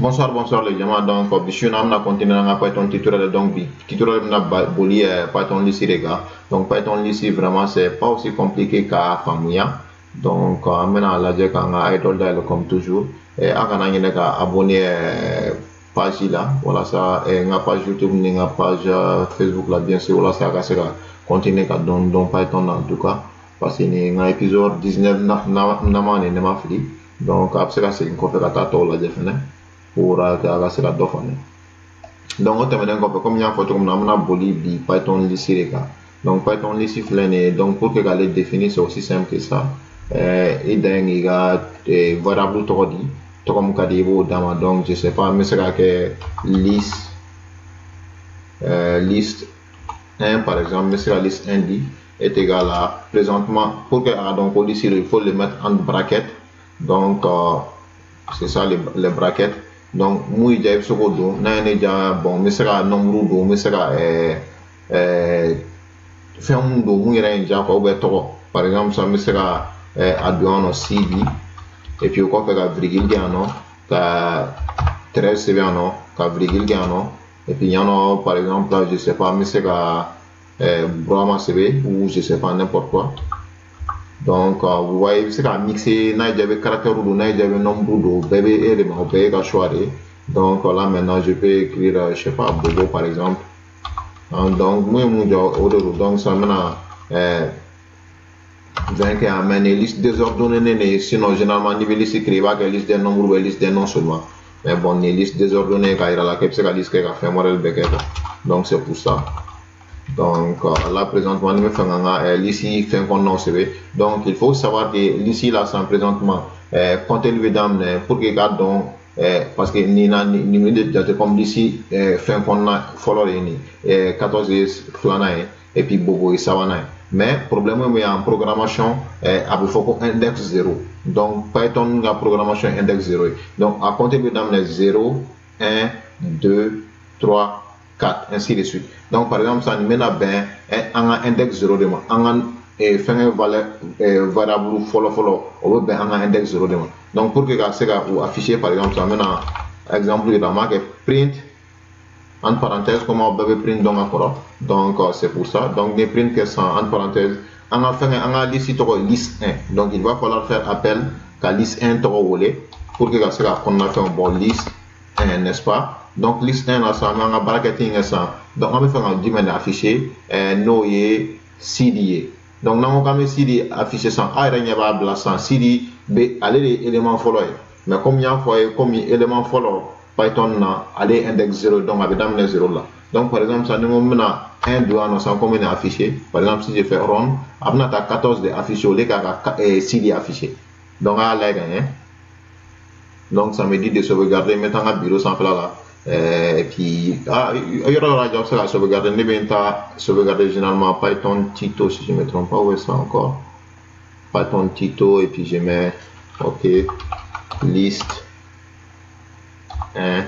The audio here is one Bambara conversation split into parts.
Bonsoir, bonsoir les gens. Donc, bi su in na, an bɛna continuer an ka Python tutoriel. Donc, bi tutoriel bɛna boli Python list de kan. Donc, Python list, vraiment, c'est pas aussi compliqué k'a faamuya. Donc, an bɛna lajɛ k'an ka IDLE dayɛlɛ comme toujours. A kana ɲinɛ ka abonner page la walasa n ka page YouTube ni n ka page Facebook la, bien sûr, walasa a ka se ka continuer ka dɔn dɔn Python na en tout cas. Parce que nin n ka épisode 19 nama nin ne ma fili. Donc, a bɛ se ka segin kɔfɛ ka taa tɔw lajɛ fɛnɛ pour a ka se ka dɔ faamuya. Donc o tɛmɛnen kɔfɛ, komi n y'a fɔ cogo min na, an bɛna boli bi Python list de kan. Donc Python list filɛ nin ye. Donc pour que k'ale définir, c'est aussi simple que ça. I dan ye k'i ka variable tɔgɔ di, tɔgɔ min ka di i b'o d'a ma. Donc je sais pas, n bɛ se ka kɛ liste liste 1 par exemple. N bɛ se ka liste 1 di est égal à, présentement, pour que a ka dɔn ko liste, il faut le mettre entre brackets. Donc c'est ça, les brackets. Donc mun y'i diya, i bɛ se k'o don. N'a ye ne diya, bon, n bɛ se ka nombre don, n bɛ se ka fɛn mun don mun yɛrɛ ye n diya quoi, ou bien tɔgɔ par exemple. Sisan n bɛ se ka a don yan nɔ CD, et puis o kɔfɛ ka virgule kɛ yan nɔ, ka 13 sɛbɛn yan nɔ, ka virgule kɛ yan nɔ, et puis yan nɔ, par exemple, je sais pas, n bɛ se ka Burama sɛbɛn ou je sais pas, n'importe quoi. Donc vous voyez, i bɛ se ka mixer. N'a y'i diya, i bɛ caractère don, n'a y'i diya, i bɛ nombre don, bɛɛ bɛ e de ma, o bɛɛ ye ka choix de ye. Donc là maintenant, je peux écrire, je sais pas, Bobo par exemple. Donc mun ye mun jɔ, o de don. Donc sisan n bɛna 20 kɛ yan, mais nin liste désordonnée de ye. Sinon généralement, n'i bɛ liste créer, i b'a kɛ liste des nombres ou liste des noms seulement. Mais bon, nin liste désordonnée k'a yira la k'e bɛ se ka liste kɛ ka fɛn wɛrɛ bɛɛ kɛ quoi. Donc c'est pour ça. Donc là présentement, ni bɛ fɛ ka n ka liste fɛn kɔnɔnaw sɛbɛn. Donc il faut savoir que liste la sisan présentement, compteur bɛ daminɛ pour que k'a dɔn, parce que nin na nin bɛ jate comme liste fɛn kɔnɔna fɔlɔ de ye nin ye, 14 ye filanan ye, et puis Bobo ye sabanan ye. Mais problème min bɛ en programmation, a bɛ fɔ ko index 0. Donc Python ka programmation index 0 ye. Donc a compteur bɛ daminɛ 0, 1, 2, 3, 4, ainsi de suite. Donc par exemple sisan, nin bɛna bɛn an ka index 0 de ma. An ka fɛngɛ valeur variable fɔlɔ fɔlɔ, o bɛ bɛn an ka index 0 de ma. Donc pour que ka se ka o afficher, par exemple sisan, n bɛna exemple yira, n b'a kɛ print entre parenthèses, comme aw bɛɛ bɛ print dɔn ka kɔrɔ. Donc c'est pour ça. Donc ni print kɛ sisan entre parenthèses, an ka fɛngɛ, an ka liste tɔgɔ ye liste 1. Donc il va falloir faire appel ka liste 1 tɔgɔ wele pour que ka se ka kɔnɔna fɛnw bɔ, liste 1, n'est-ce pas? Donc liste 1 na sisan, an b'an ka bracket in kɛ sisan. Donc an bɛ fɛ ka jumɛn de afficher? N'o ye CD ye. Donc n'an ko k'an bɛ CD afficher sisan, aw yɛrɛ ɲɛ b'a bila sisan, CD bɛ ale de ye élément fɔlɔ ye. Mais comme n y'a fɔ a ye, comme élément fɔlɔ Python na, ale ye index 0, donc a bɛ daminɛ 0 la. Donc par exemple sisan, ni n ko n bɛna 1 don yan nɔ sisan, comme nin afficher, par exemple, si je fais run, a bɛna taa 14 de afficher au lieu k'a ka CD afficher. Donc a y'a lajɛ ka ɲɛ. Donc ça me dit de sauvegarder. N bɛ taa n ka bureau sanfɛla la, et puis ah, yɔrɔ yɔrɔ a bɛ se ka sauvegarder. Ne bɛ n ta sauvegarder généralement Python tuto, si je ne me trompe pas. Où est ça encore? Python tuto, et puis je mets ok, liste 1,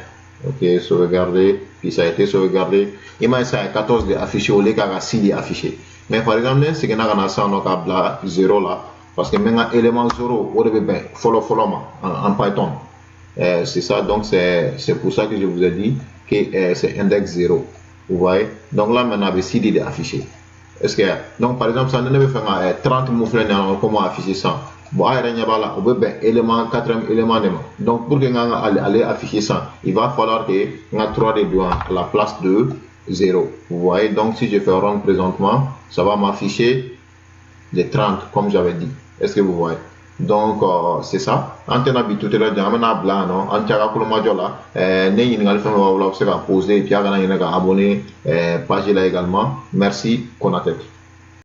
ok, sauvegarder. Puis ça a été sauvegardé. I m'a ye, ça ye 14 de affiché au lieu k'a ka 6 de affiché. Mais par exemple, ne seginna ka na sisan nɔ k'a bila 0 la, parce que n bɛ n ka élément 0, o de bɛ bɛn fɔlɔ fɔlɔ ma en Python. C'est ça. Donc c'est pour ça que je vous ai dit que c'est index 0, vous voyez? Donc là maintenant, a bɛ 6 de affiché. Est ce que, donc par exemple sisan, ni ne bɛ fɛ ka 30 mun filɛ nin ye, comment afficher sisan? Bon, a yɛrɛ ɲɛ b'a la, o bɛ bɛn élément quatrième élément de ma. Donc pour que n ka ale afficher sisan, il va falloir que n ka 3 de don à la place de 0, vous voyez? Donc si je fais run présentement, ça va m'afficher les 30 comme j'avais dit. Est ce que vous voyez? Donc c'est ça. An tɛna bi tutoriel jan, an bɛna bila yan nɔ. An cɛ ka kulomajɔ la. Ne ɲininkali fɛn fɛn b'aw la, aw bɛ se ka poser, et puis a kana ɲinɛ ka abonner page la également. Merci Konatec.